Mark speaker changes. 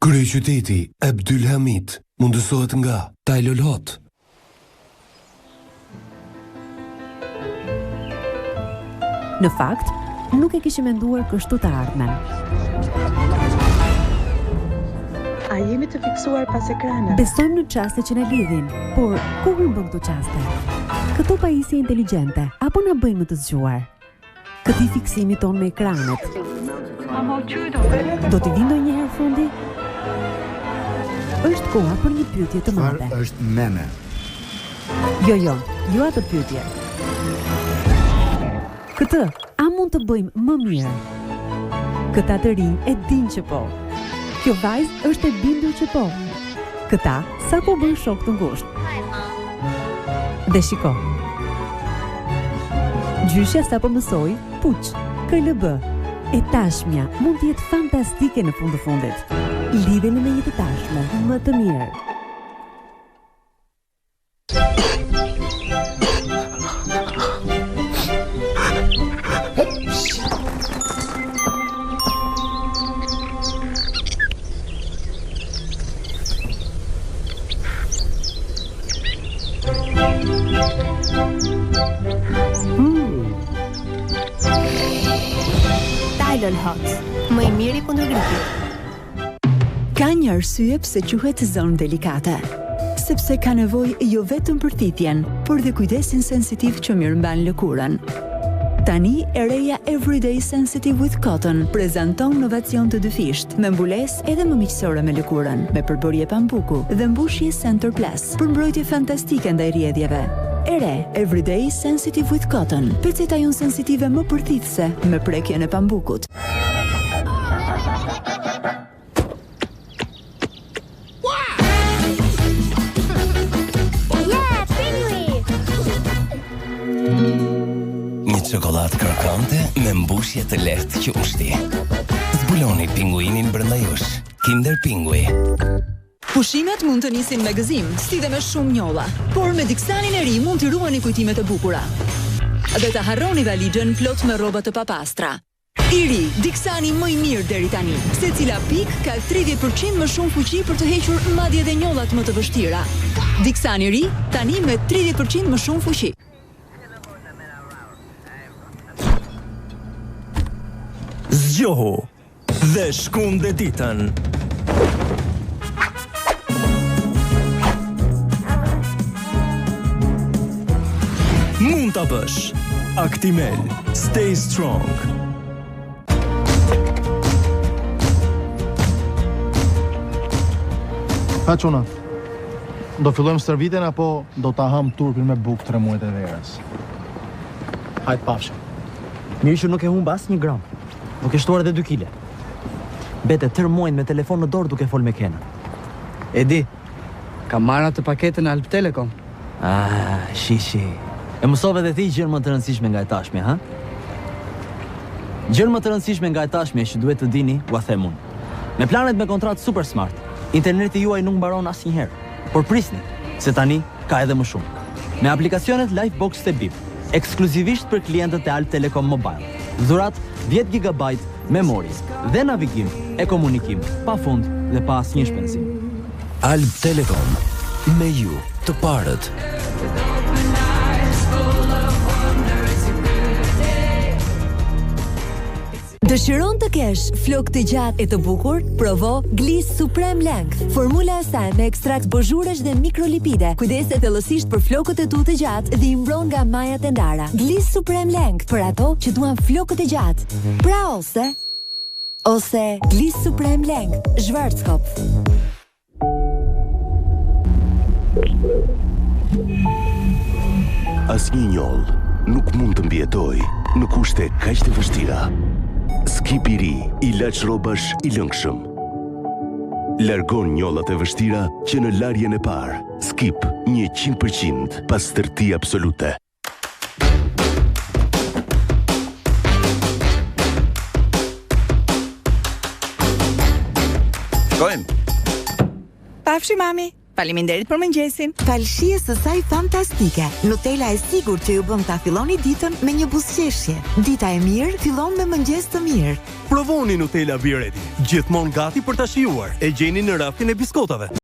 Speaker 1: Kryeqyteti Abdylhamit mundësohet nga Tylol Hot.
Speaker 2: Në fakt, nuk e kishim menduar kështu të ardhmen.
Speaker 3: A jemi të fiksuar pas ekraneve?
Speaker 2: Besojmë në çaste që na lidhin, por ku humbën këto çaste? Këto pajisje inteligjente, apo na bëjnë më të zgjuar? Këtij fiksimi tonë me ekranet. Do t'i vijë ndonjëherë fundi? Është koha për një pyetje të madhe.
Speaker 4: Çfarë është meme?
Speaker 2: Jo, jo, jo atë pyetje. Këtë, a mund të bëjmë më mirë? Këta të rinj e dinë që po. Kjo vajzë është e bindur që po. Këta sapo bënë shokë të ngushtë. Dhe shiko. Gjyshja sapo mësoi puç, KLB. E tashmja mund të jetë fantastike në fund të fundit. Lidheni me një të tashme më të mirë.
Speaker 5: Tylol Hot, më i miri kundër gripit.
Speaker 6: Ka një arsye pse quhet zonë delikate. Sepse ka nevojë jo vetëm për thithjen, por dhe kujdesin sensitiv që mirëmban lëkurën. Tani e reja Everyday Sensitive with Cotton prezanton novacion të dyfishtë, me mbulesë edhe më miqësore me lëkurën, me përbërje pambuku dhe mbushje Center Plus për mbrojtje fantastike ndaj rrjedhjeve. E re, Everyday Sensitive with Cotton, peceta jonë sensitive më përthithëse me prekjen e pambukut.
Speaker 1: Një çokollatë krokante me mbushje të lehtë qumështi. Zbuloni pinguinin brenda jush. Kinder Pingui.
Speaker 6: Pushimet mund të nisin me gëzim, si dhe me shumë njolla. Por me Dixanin e ri mund t'i ruani kujtimet e bukura. Dhe ta harroni valixhen plot me rroba të papastra. I ri, Dixani më i mirë deri tani. Secila pikë ka 30 për qind më shumë fuqi për të hequr madje edhe njollat më të vështira. Dixani i ri, tani me 30 për qind më shumë fuqi.
Speaker 7: Zgjohu dhe shkunde ditën. Mund ta bësh. Actimel, stay strong.
Speaker 8: Ha çuna. Do fillojmë stërvitjen apo do ta hamë turpin me bukë tre muajt e verës? Hajt pafshim.
Speaker 9: Mirë që nuk e humba asnjë gram. Nuk e shtuar edhe 2 kile. Mbete tërë muajin me telefon në dorë duke fol me Kenën.
Speaker 10: E di, kam marrë atë paketën e Albtelecom.
Speaker 9: Ah, shi, shi. E mësove dhe ti gjënë më të rëndësishme nga e tashmja, ha? Gjënë më të rëndësishme nga e tashmja që duhet të dini, ua them unë. Me planet me kontratë super smart, interneti juaj nuk mbaron asnjëherë. Por prisni, se tani ka edhe më shumë. Me aplikacionet Lifebox te Bip, ekskluzivisht për klientët e Albtelecom Mobile, dhuratë 10 GB memori dhe navigim e komunikim pa fund dhe pa asnjë shpenzim.
Speaker 1: Albtelecom, me ju të parët.
Speaker 6: Dëshiron të kesh flokë të gjatë e të bukur? Provo Gliss Supreme Length. Formula e saj me ekstrakt bozhuresh dhe mikrolipide kujdeset thellësisht për flokët e tu të gjatë dhe i mbron nga majat e ndara. Gliss Supreme Length për ato që duan flokët e gjatë. Pra ose ose Gliss Supreme Length, Schwarzkopf.
Speaker 1: Asnjë njollë nuk mund të mbijetojë në kushte kaq të vështira. Skip i ri, ilaç rrobash i lëngshëm. Largon njollat e vështira që në larjen e parë. Skip 100% pastërti absolute.
Speaker 11: Shkojmë.
Speaker 3: Pafshi mami.
Speaker 4: Faleminderit për mëngjesin.
Speaker 11: Falë shijes së saj fantastike, Nutella e sigurt që ju bën ta filloni ditën me një buzëqeshje. Dita e mirë fillon me mëngjes të mirë.
Speaker 7: Provoni Nutella Be Ready, gjithmonë gati për ta shijuar. E gjeni në raftin e biskotave.